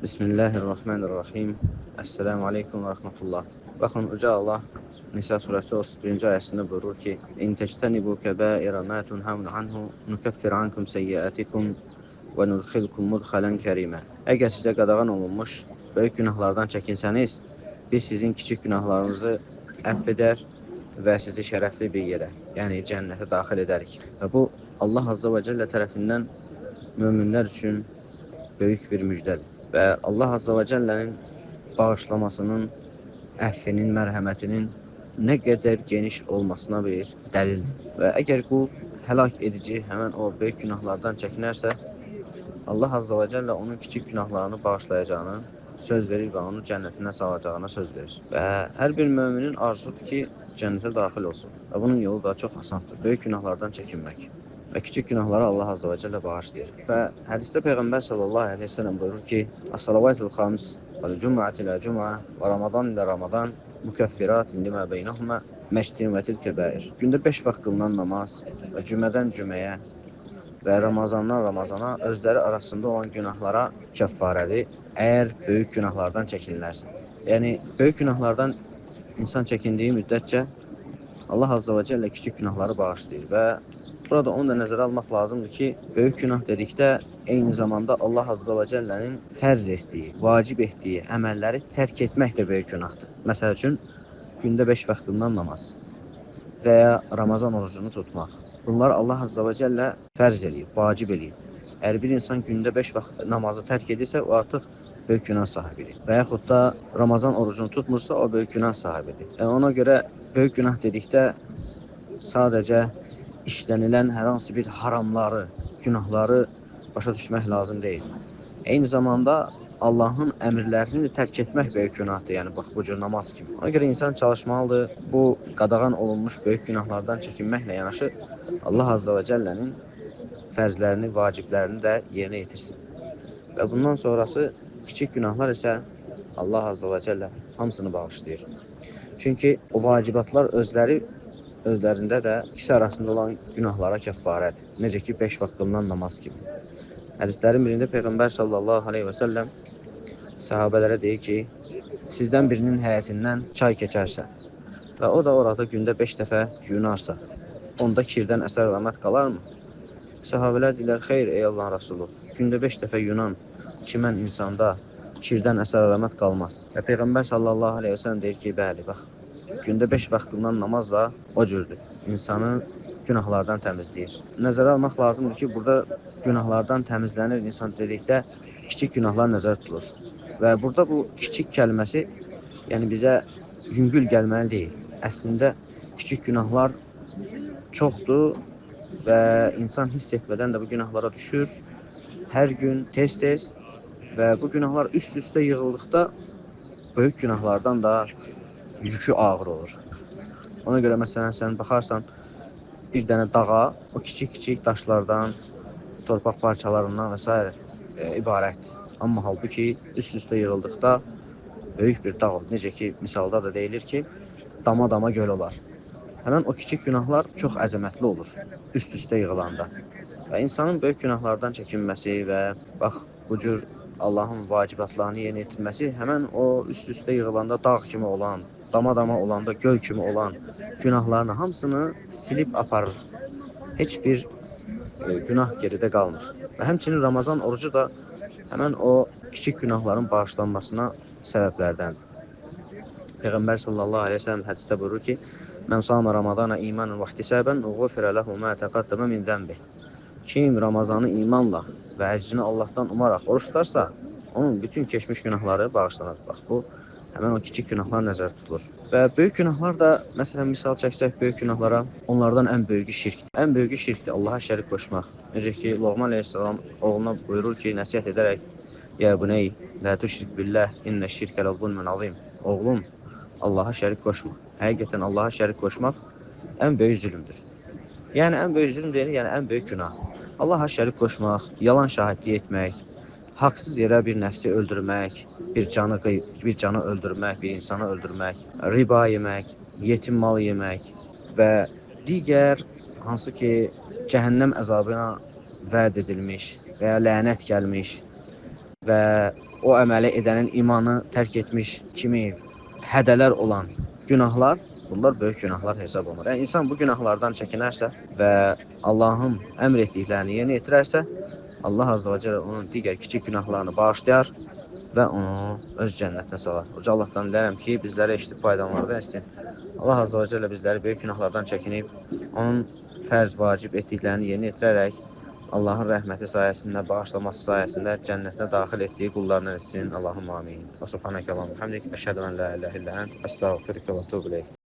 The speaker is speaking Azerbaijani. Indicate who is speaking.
Speaker 1: Bismillahirrahmanirrahim. Esselamu aleyküm ve rahmetullah. Baxın, Uca Allah Nisa surəsi 31-ci ayəsində buyurur ki: "İn tectenibu kebaira ma tunhauna anhu nukaffir ankum seyyiatikum və nudkhilkum mudkhalan kerima." Əgər sizə qadağan olunmuş böyük günahlardan çəkinsəniz, biz sizin kiçik günahlarınızı əfv edər və sizi şərəfli bir yerə, yəni cənnətə daxil edərik. Və bu Allah Azza və Cəllə tərəfindən möminlər üçün böyük bir müjdədir. Və Allah Azza və Cəllənin bağışlamasının, əffinin, mərhəmətinin nə qədər geniş olmasına bir dəlildir. Və əgər qul həlak edici həmən o böyük günahlardan çəkinərsə, Allah Azza və Cəllə onun kiçik günahlarını bağışlayacağını söz verir və onu cənnətinə salacağına söz verir. Və hər bir möminin arzusudur ki, cənnətə daxil olsun. Və bunun yolu da çox asandır. Böyük günahlardan çəkinmək və kiçik günahları Allah Azza və Cəllə bağışlayır. Və hədisdə Peyğəmbər sallallahu əleyhi və səlləm buyurur ki: "As-salavatul xams vel cum'atu ila cum'a və Ramazan ilə Ramazan mükəffiratin lima beynəhuma məştinibətil kəbair." Gündə 5 vaxt qılınan namaz və cümədən cüməyə və Ramazandan Ramazana özləri arasında olan günahlara kəffarədir, əgər böyük günahlardan çəkinilərsə. Yəni böyük günahlardan insan çəkindiyi müddətcə Allah Azza və Cəllə kiçik günahları bağışlayır və burada onu da nəzərə almaq lazımdır ki, böyük günah dedikdə eyni zamanda Allah Azza və Cəllənin fərz etdiyi, vacib etdiyi əməlləri tərk etmək də böyük günahdır. Məsəl üçün, gündə 5 vaxt qılınan namaz və ya Ramazan orucunu tutmaq. Bunlar Allah Azza və Cəllə fərz eləyib, vacib eləyib. Əgər bir insan gündə 5 vaxt namazı tərk edirsə, o artıq böyük günah sahibidir. Və yaxud da Ramazan orucunu tutmursa, o böyük günah sahibidir. Yəni ona görə böyük günah dedikdə sadəcə işlənilən hər hansı bir haramları, günahları başa düşmək lazım deyil. Eyni zamanda Allahın əmrlərini də tərk etmək böyük günahdır. Yəni bax bu cür namaz kimi. Ona görə insan çalışmalıdır bu qadağan olunmuş böyük günahlardan çəkinməklə yanaşı Allah Azza və Cəllənin fərzlərini, vaciblərini də yerinə yetirsin. Və bundan sonrası kiçik günahlar isə Allah Azza və Cəllə hamısını bağışlayır. Çünki o vacibatlar özlərində də ikisi arasında olan günahlara kəffarədir. Necə ki 5 vaxt qılınan namaz kimi. Hədislərin birində Peyğəmbər sallallahu əleyhi və səlləm səhabələrə deyir ki, sizdən birinin həyətindən çay keçərsə və o da orada gündə 5 dəfə yunarsa, onda kirdən əsər əlamət qalarmı? Səhabələr deyirlər, xeyr ey Allahın Rəsulu, gündə 5 dəfə yunan, çimən insanda kirdən əsər əlamət qalmaz. Və Peyğəmbər sallallahu əleyhi və səlləm deyir ki, bəli, bax, gündə 5 vaxt qılınan namaz da o cürdür. İnsanı günahlardan təmizləyir. Nəzərə almaq lazımdır ki, burada günahlardan təmizlənir insan dedikdə kiçik günahlar nəzərdə tutulur. Və burada bu kiçik kəlməsi yəni bizə yüngül gəlməli deyil. Əslində kiçik günahlar çoxdur və insan hiss etmədən də bu günahlara düşür. Hər gün tez-tez və bu günahlar üst-üstə yığıldıqda böyük günahlardan da yükü ağır olur. Ona görə məsələn sən baxarsan bir dənə dağa, o kiçik-kiçik daşlardan, torpaq parçalarından və sair ibarətdir. Amma halbuki üst-üstə yığıldıqda böyük bir dağ olur. Necə ki misalda da deyilir ki, dama-dama göl olar. Həmən o kiçik günahlar çox əzəmətli olur üst-üstə yığılanda. Və insanın böyük günahlardan çəkinməsi və bax bu cür Allahın vacibatlarını yerinə yetirməsi həmən o üst-üstə yığılanda dağ kimi olan, dama-dama olanda göl kimi olan günahlarını hamısını silib aparır. Heç bir günah geridə qalmır. Və həmçinin Ramazan orucu da həmən o kiçik günahların bağışlanmasına səbəblərdəndir. Peyğəmbər sallallahu əleyhi və səlləm hədisdə buyurur ki: "Mən sama Ramazana imanan və ihtisaban ğufira lehu ma taqaddama min zenbih." Kim Ramazanı imanla və əcrini Allahdan umaraq oruç tutarsa, onun bütün keçmiş günahları bağışlanır. Bax bu həmən o kiçik günahlar nəzərdə tutulur. Və böyük günahlar da, məsələn, misal çəksək böyük günahlara, onlardan ən böyüyü şirkdir. Ən böyüyü şirkdir, Allaha şərik qoşmaq. Necə ki, Loğman əleyhissalam oğluna buyurur ki, nəsihət edərək: "Ya buney, la tüşrik billah, inne şirkə ləzulmun azim." Oğlum, Allaha şərik qoşma. Həqiqətən Allaha şərik qoşmaq ən böyük zülmdür. Yəni ən böyük zülm deyil, yəni ən böyük günah. Allaha şərik qoşmaq, yalan şahidlik etmək, haqsız yerə bir nəfsi öldürmək, bir canı öldürmək, bir insanı öldürmək, riba yemək, yetim malı yemək və digər hansı ki cəhənnəm əzabına vəd edilmiş və ya lənət gəlmiş və o əməli edənin imanı tərk etmiş kimi hədələr olan günahlar, bunlar böyük günahlar hesab olunur. Yəni insan bu günahlardan çəkinərsə və Allahın əmr etdiklərini yerinə yetirərsə, Allah Azza və Cəllə onun digər kiçik günahlarını bağışlayar və onu öz cənnətinə salar. Uca Allahdan dilərəm ki, bizlərə eşidib faydalanlardan etsin. Allah Azza və Cəllə bizləri böyük günahlardan çəkinib, onun fərz, vacib etdiklərini yerinə yetirərək Allahın rəhməti sayəsində, bağışlaması sayəsində cənnətinə daxil etdiyi qullarından etsin. Allahumma amin. Və subhanəkə Allahumma hamdik. Əşhədu ən la ilahə illə ənt. Əstəğfiruke və etûbü ileyk.